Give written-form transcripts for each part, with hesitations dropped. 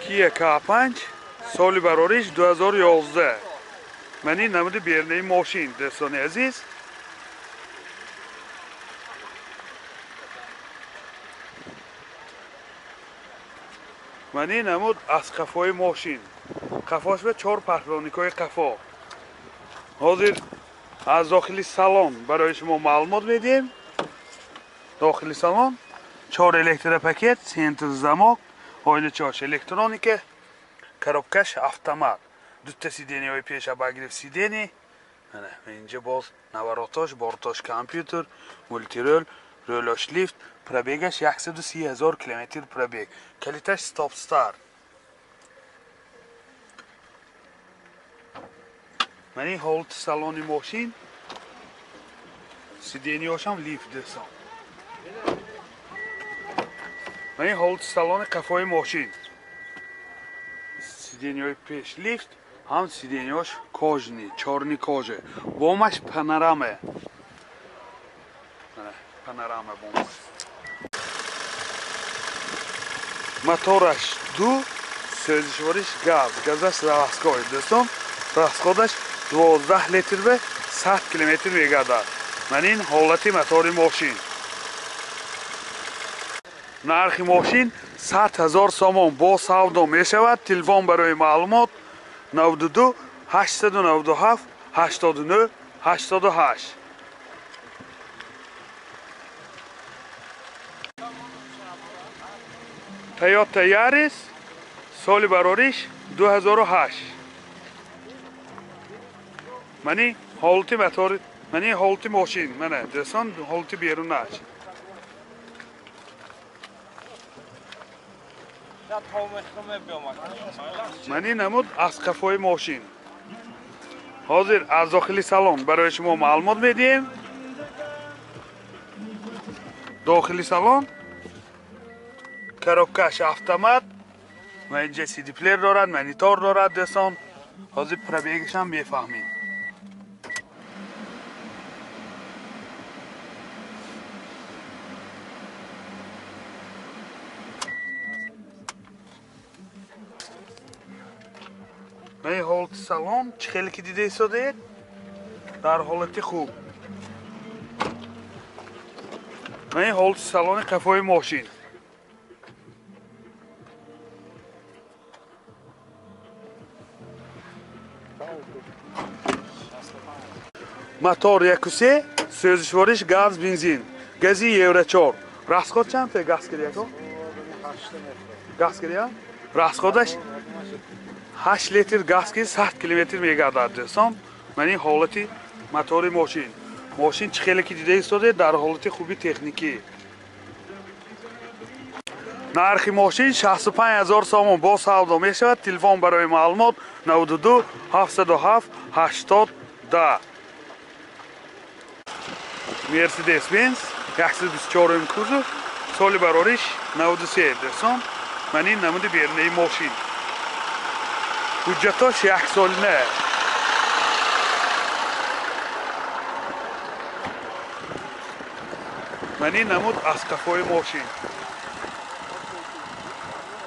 Kia K5 соли барориш 2011. Ман ин намуди бернаи мошин, дӯстони азиз. Ман ин намуд аз қафои мошин. Қафош ба 4 патроникҳои қафо. Ҳозир аз дохили салон барои шумо маълумот медиҳем. Дохили салон 4 электропакет, центр замок, оилачош электроника, коробкаш автомат. Дута сиденияҳои пеш обогрев сидений. Мана инҷа боз наворотош, бортош компютер, мультирол, ролош лифт, пробегаш 130 000 километр пробег. Калиташ стоп старт. Мани ҳолати салони мошин, сиденияшам лифт дӯстон. Мани ҳолати салони қафои мошин. Сиденияҳои пеш лифт, ҳам сиденияш кожни, чорни кожа. Бомаш панорама. Панорама бомаш. Мотораш 2, сӯзишвориш газ, газаш заводской дӯстон. Расходаш 12 литр ва 100 километр мегардад. Ман ин ҳолати мотори мошин. Нархи мошин 100 000 сомон бо савдо мешавад. Телефон барои маълумот 92 897 89 88. Toyota Yaris соли барориш 2008. Мани ҳолати мотори, мани ҳолати мошин, мана дӯстон, ҳолати берунаш. Мани намуд аз қафои мошин. Ҳозир аз дохили салон барои шумо маълумот медиҳем. Дохили салон коробкаш автомат, ва инҷа CD плеер дорад, монитор дорад дӯстон. Ҳозир пробегашам мефаҳмем. Мани ҳолати салон чӣ хеле ки дида истодаед, дар ҳолати хуб. Мани ҳолати салони қафои мошин. Мотор 1.3, сӯзишвориш газ, бензин. Гази Евро 4. Расход чанд та газ киряко? Газ киря? Расходаш 8 литр газ ки 100 километр мегардад дӯстон. Ман ин ҳолати мотори мошин. Мошин чӣ хеле ки дида истодаед, дар ҳолати хуби техникӣ. Нархи мошин 65 000 сомон бо савдо мешавад. Телефон барои маълумот 92 707 80 10. Mercedes-Benz 124 кузов, соли барориш 93 дӯстон. Ман ин намуди берунаи мошин. Ҳуҷҷатош яксолина. Ман ин намуд аз қафои мошин.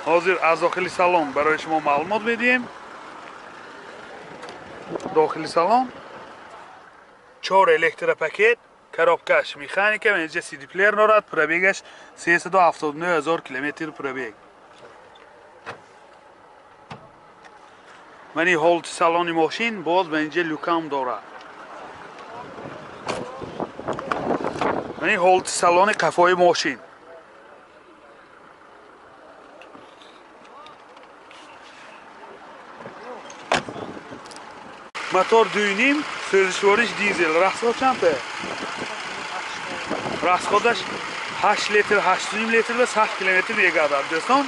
Ҳозир аз дохили салон барои шумо маълумот медиҳем. Дохили салон 4 электропакет, коробкаш механика, инҷа CD плеер дорад, пробегаш 379 000 километр пробег. Мани ҳолати салони мошин боз ба инҷа люкам дорад. Мани ҳолати салони қафои мошин. Мотор 2.5, сӯзишвориш дизел. Расход чанд та? Расходаш 8 литр, 8.5 литр ва 100 километр мегардад дӯстон.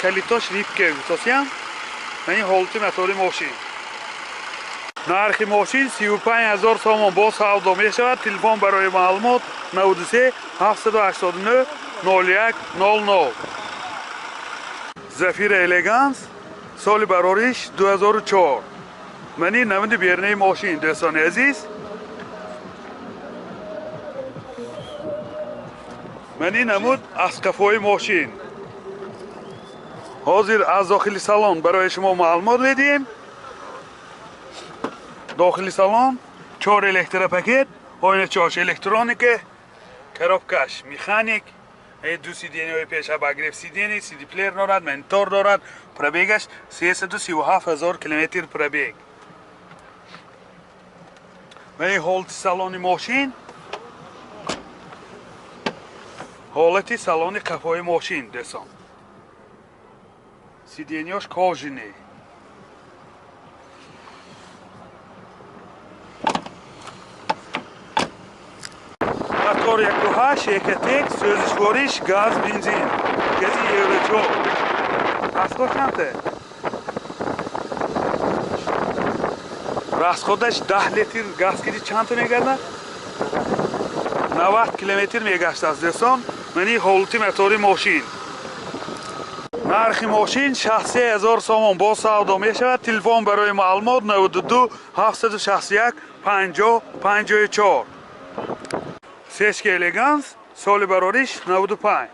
Калитош рипке гуфтосиям. Мани ҳолати мотори мошин. Нархи мошин 35 000 сомон бо савдо мешавад. Телефон барои маълумот 93 789 01 00. Зафира Элеганс соли барориш 2004. Мани намуди берунаи мошин дӯстони азиз. Мани намуд аз қафои мошин. Ҳозир аз дохили салон барои шумо маълумот медиҳем. Дохили салон 4 электропакет, оиначаҳош электроника, коробкаш механик, ду сиденьяҳои пеш обогрев сиденья, CD-плеер дорад, монитор дорад, пробегаш 337 ҳазор километр пробег. Ва ин ҳолати салони мошин, ҳолати салони қафои мошин дӯстон. Сиденьяш кожаный. Мотор 1.8 Экотек, сӯзишвориш газ, бензин. Гази Евро 4. Расход чанд? Расходаш 10 литр газ киди чанд мегардад? 90 километр мегаштааст дӯстон. Мани ҳолати мотори мошин. Нархи мошин 63 ҳазор сомон бо савдо мешавад. Телефон барои маълумот 92 761 50 54. Сешка Элеганс, соли барориш 95.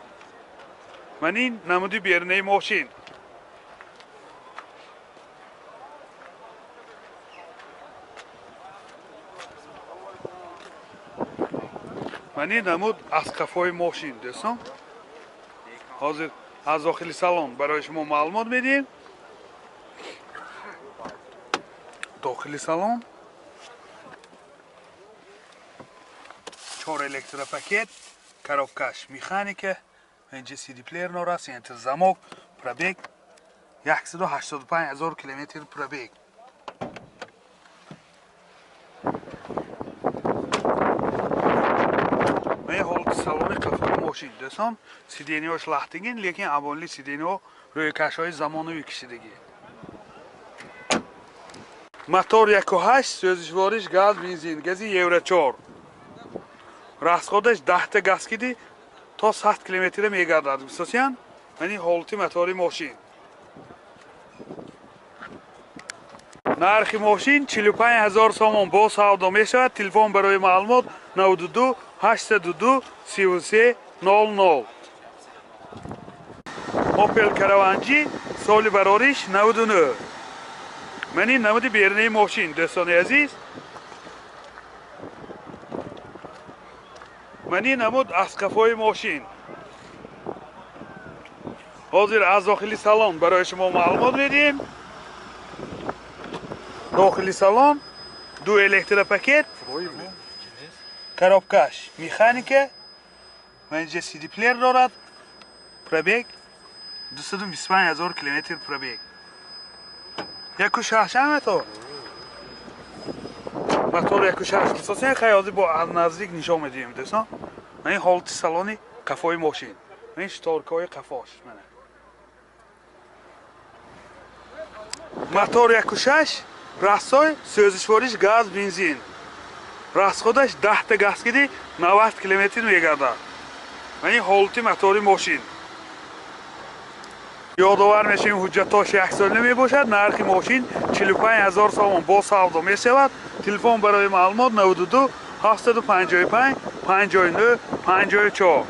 Ман ин намуди берунаи мошин. Ман ин намуд аз қафои мошин дӯстон. Ҳозир аз дохили салон барои шумо маълумот медиҳем. Дохили салон 4 электропакет, коробкаш механика, инҷа CD-плеер дорад, центр замок, пробег 185 ҳазор километр пробег. Ин ҳолати салони қафои мошин дӯстон. Сиденьяҳош лахтигин, лекин аввали сиденьяҳо рӯйкашҳои замонавӣ кишидагӣ. Мотор 1.8, сӯзишвориш газ, бензин, гази Евро 4. Расходаш 10 газ киди то 100 километр мегардад. Бисосиян, ман ин ҳолати мотори мошин. Нархи мошин 45 ҳазор сомон бо савдо мешавад. Телефон барои маълумот 92 802 33 00. Opel Caravan G, соли барориш 99. Ман ин намуди берунаи мошин дӯстони азиз. Ман ин намуд аз қафои мошин. Ҳозир аз дохили салон барои шумо маълумот медиҳем. Дохили салон ду электропакет, коробкаш механика, ва инҷа CD-плеер дорад, пробег 225 ҳазор километр пробег. 1.6 мотор. Мотор 1.6. Бисосен хай ҳозир бо аз наздик нишон медиҳем дӯстон. Ман ин ҳолати салони қафои мошин. Ман ин шторкаҳои қафош. Мотор 1.6, расой, сӯзишвориш газ, бензин. Расходаш 10 газ киди 90 километр мегардад. Ман ин ҳолати мотори мошин. Ёдовар мешавем, ҳуҷҷатҳош яксола мебошад. Нархи мошин 45 ҳазор сомон бо савдо мешавад. Телефон барои маълумот 92 755 59 54.